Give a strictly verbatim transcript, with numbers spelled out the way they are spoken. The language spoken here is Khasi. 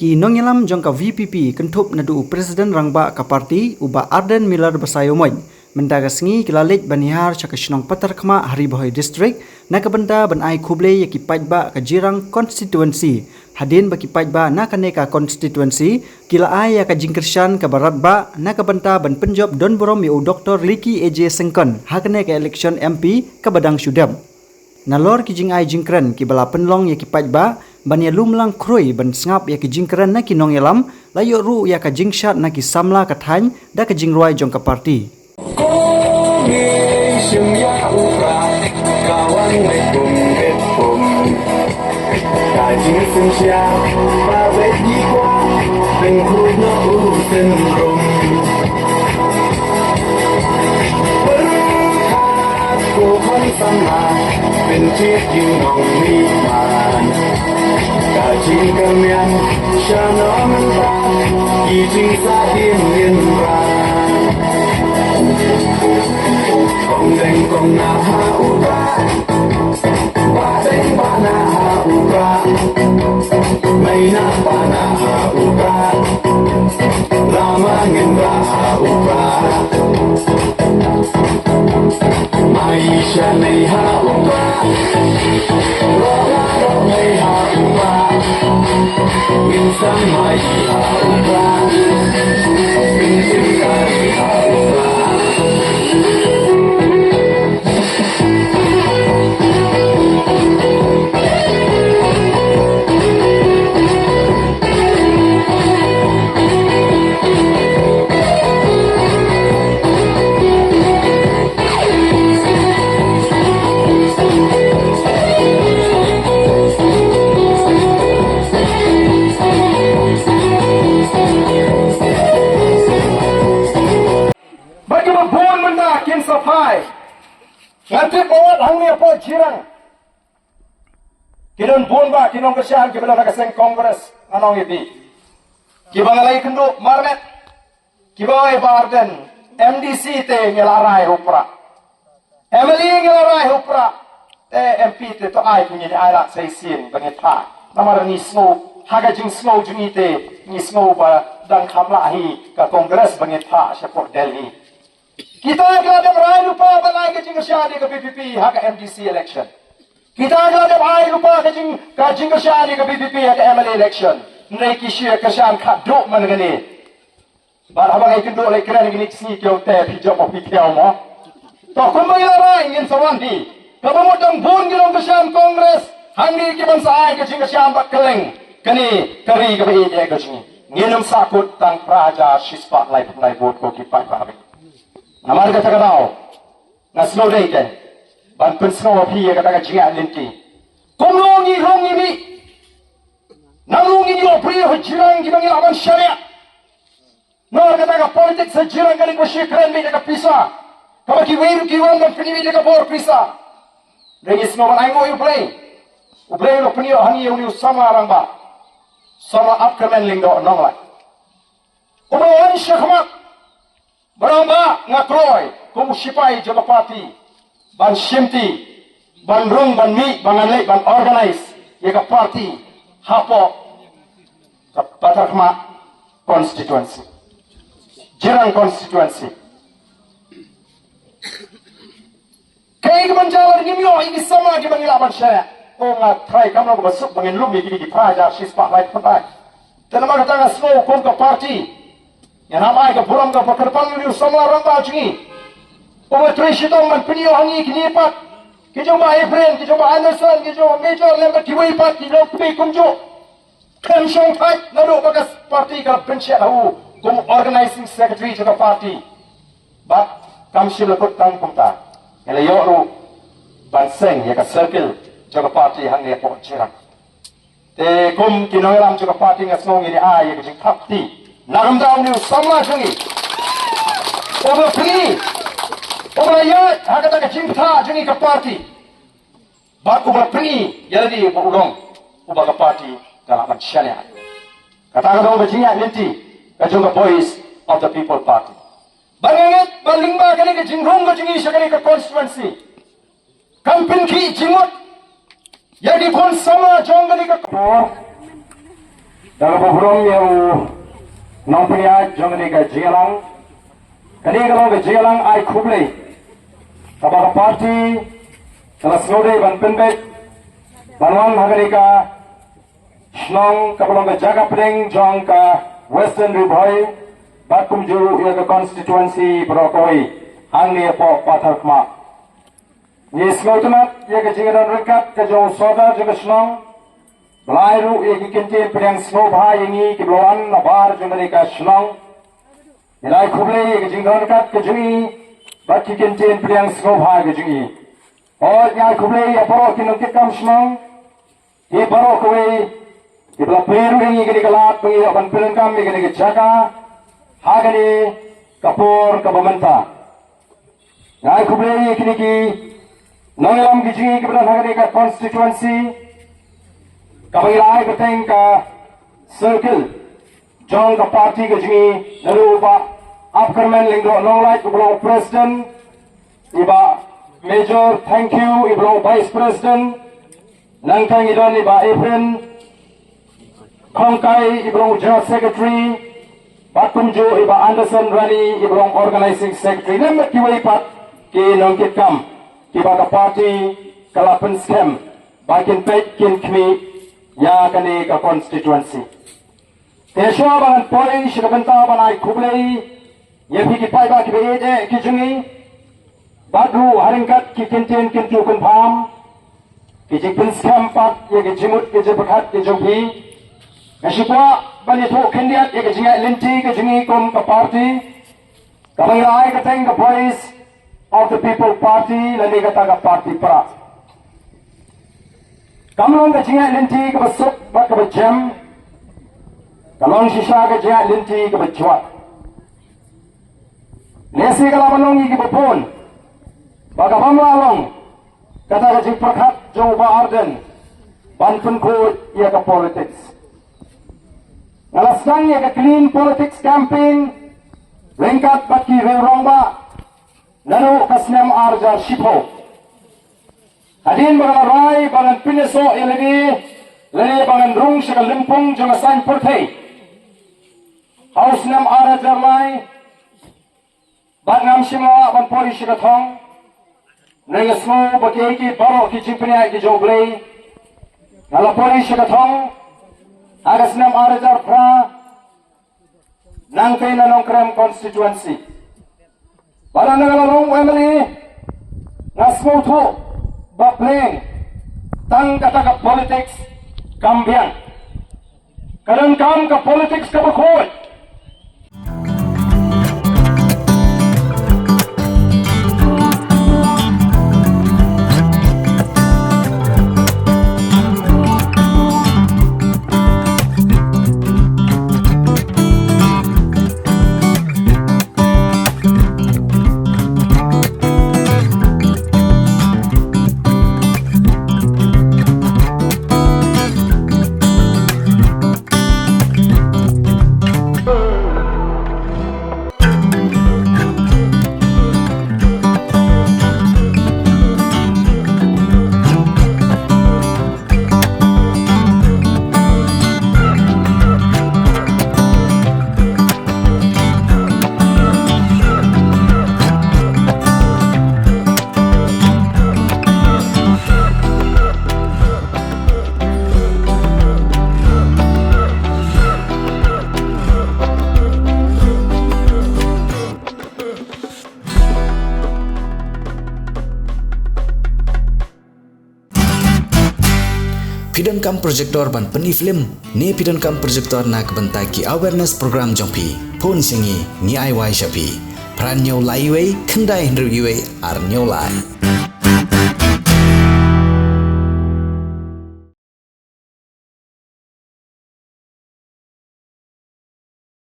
Ki nongïalam jong ka V P P kynthup naduh u President Rangbah ka party, u Bah Ardent Miller Basaiawmoit, mynta ka sngi ki la leit ban ïaid sha ka shnong Patharkhmah ha Ri Bhoi District, na ka bynta ban ai khublei ïa ki paidbah ka Jirang constituency. Hadien ba ki paidbah na kane ka constituency ki la ai ïa ka jingkyrshan kaba radbah na ka bynta ban pynjop don burom ïa u Doctor Liki A J Syngkon ha kane ka election M P kaba dang shu dep. Nalor ki jingai jingkren kiba la pynlong ïa ki paidbah ban ïalumlang khrui ban sngap ïa ki jingkren na ki nongïalam, la ïoh ruh ïa ka jingshad na ki samla ka thaiñ da ka jingrwai jong ka party. Ko khun samla pynthit ïing nongmihman, ka jingkyrmen sha nongtang ki jingsadim ïing ran. Kong deng kong nah ha u Bah, Bah deng Bah nah ha u Bah, mei nah Bah nah ha u Bah, la ma ngin rah ha u Bah. Mai sha nei ha u Bah, rah la rah nei ha u Bah, ngin sa mai ha u Bah, ngin sa mai ha u Bah. Ba kiba bun mynta kin sa phai. Ngan tip ba wat hangne hapoh Jirang ki don bun bah ki nongkyrshan kiba don ha ka seng Congress, ngan ong ïa phi. Kiba nga la ïakynduh marmet, kiba ong ïa Bah Ardent, M D C te ngi la rai ha u Prah, M L A ngi la rai ha u Prah, te M P te to ai, ngin ai lad sa shisien ba ngin phah. Namar ngi sngew ha ka jingsngew jong ngi te, ngi sngew ba dang kham lah hi ka Congress ba ngin phah shapoh Delhi. Kita ki la dep rai lypa ban ai ka jingkyrshan ïa ka V P P ha ka M D C election. Kita ki la dep ai lypa ka jing, ka jingkyrshan ïa ka V P P ha ka M L A election. Hynrei ki shu ïa kyrshan khadduh man kane. Bad haba nga ïakynduh leit kren kine ki sngi ki ong te phi jop phi thiaw mo. To kumba ngi la rai ngin sa wan hi. Kaba mut dang bun ki nongkyrshan Congress hangne kiban sa ai ka jingkyrshan bad kylleng kane ka ri kaba ïeit ka jong ngi. Ngin ym sahkut tang phra hajar shispah laiphew lai vote ko ki paidbah. Namar kata ka daw nga sngewdei te ban pynsngew ïa phi ïa kata ka jingïaid lynti. Kumno ngi rung ngi mih, nangno ngin ïoh briew ha Jirang kiba ngi lah ban shaniah. Namar kata ka politics ha Jirang ka dei kaba shu kren beit da ka pisa, kaba kiwei ruh ki wan ban pynïoh beit da ka bor pisa. Hynrei ngi sngewbha ban ainguh ïa U Blei. U Blei u la pynïoh ha ngi ïa une u samla rangbah, samla Ardent Miller Lyngdoh Nonglait, uba wan shakhmat. Ba rangbah, nga kloi kum u sipai jong ka party ban shimti, ban rung, ban mih, ban ngan leit ban organize ïa ka party hapoh ka Patharkhmah constituency, Jirang constituency. Kaei kaban jia lada ngim ïoh ïa ki samla kiba ngi lah ban shaniah? Ko nga trai kamno kaba suk ba ngin lum ïa kine ki phra hajar shispah laiphew lai. Te namar kata nga sngew kum ka party ngi hap ai ka burom kaba kyrpang ïa une u samla rangbah jong ngi uba trei shitom ban pynïoh ha ngi kine pat, ki jong Bah Ephraim, ki jong Bah Anderson, ki jong Bah Major lem bad kiwei pat ki longkmie kumjuh. Khlem shong thait naduh ba ka party ka la pynshet ha u kum organizing secretary jong ka party. Bad kam shym la kut tang kumta, ngi la ïoh ruh ban seng ïa ka circle jong ka party hangne hapoh Jirang. Te kum ki nongïalam jong ka party nga sngew ngin ïa ai ïa ka jingthap kti na ka bynta une u samla jong ngi uba pynïaid, uba ïaid ha kata ka jingpynthah jong ngi ka party. Bad uba pyni ïa lade ba u long uba ka party ka lah ban shaniah. Kata ka dei ka jingïaid lynti ka jong ka Voice of the People Party. Ba nga ngeit ba lyngba kane ka jingrung ka jong ngi sha kane ka constituency, kan pynkhih jingmut ïa ki khun samla jong kane ka por. Da kaba burom ïa u nongpynïaid jong kane ka jingïalang. Kane ka long ka jingïalang ai khublei kaba ka party ka la sngewdei ban pynbeit ban wan ha kane ka shnong kaba long ka jaka pdeng jong ka Western Ri Bhoi bad kumjuh ïa ka constituency baroh kawei hangne hapoh Patharkhmah. Ngi sngewtynnat ïa ka jingdon ryngkat ka jong u sordar jong ka shnong. Ba la ai ruh ïa ki kyntien pdiang sngewbha ïa ngi kiba la wan nabar jong kane ka shnong. Ngi la ai khublei ïa ka jingdon ryngkat ka jong i bad ki kyntien pdiang sngewbha ka jong i. Hooid, ngi ai khublei ïa baroh ki nongkitkam shnong, ki baroh kawei kiba la plie ruh ïa ngi kane ka lad ba ngi ïoh ban pyndonkam ïa kane ka jaka ha kane ka por kaba mynta. Nga ai khublei ïa kine ki nongïalam ki jong ngi kiba don ha kane ka constituency kaba ngi la ai kyrteng ka circle jong ka party ka jong ngi, naduh u Bah Upkyrmen Lyngdoh Nonglait uba long u president, i Bah Major Thangkhiew uba long u vice president, nangta ngi don i Bah Ephraim Khongkai uba long u general secretary, bad kumjuh i Bah Anderson Rani uba long u organizing secretary, lem bad kiwei pat ki nongkitkam kiba ka party ka la pynskhem ba kin peit kin khmih ïa kane ka constituency. Te shuwa ba ngan poi sha ka bynta ban ai khublei ïa phi ki paidbah kiba ïeit eh ki jong ngi, bad ruh ha ryngkat ki kyntien kyntu kynpham, ki jingpynskhem pat ïa ki jingmut ki jingpyrkhat ki jong phi, nga shu kwah ban ïathuh khyndiat ïa ka jingïaid lynti ka jong ngi kum ka party kaba ngi la ai kyrteng ka Voice of the People Party lane kata ka party para. Kam long ka jingïaid lynti kaba suk bad kaba jem, ka long shisha ka jingïaid lynti kaba jwat. Lehse ka la ban long ïa kiba bun ba ka bym lah long kata ka jingpyrkhat jong u Bah Ardent ban pynkhuid ïa ka politics. Nga la sdang ïa ka clean politics campaign ryngkat bad ki riew rangbah naduh ka snem ar hajar shiphew. Hadien ba nga la rai ba ngan pynïasoh ïa lade lane ba ngan rung sha ka lympung jong ka saiñ pyrthei ha u snem ar hajar lai, bad ngam shym la lah ban poi sha ka thong. Nga sngew ba kiei kiei baroh ki jingpynïaid ki jong U Blei. Nga la poi sha ka thong ha ka snem ar hajar phra, nangtei na Nongkrem constituency. Bad haba nga la long u M L A, nga sngewthuh ba pleng tang kata ka politics kam biang. Ka donkam ka politics kaba khuid. Phi donkam projector ban pyni film ne phi donkam projector na ka bynta ki awareness program jong phi? Phone sha ngi, ngi ai wai sha phi. Phra hynñiew lai wei, khyndai hynriew wei, ar hynñiew lai.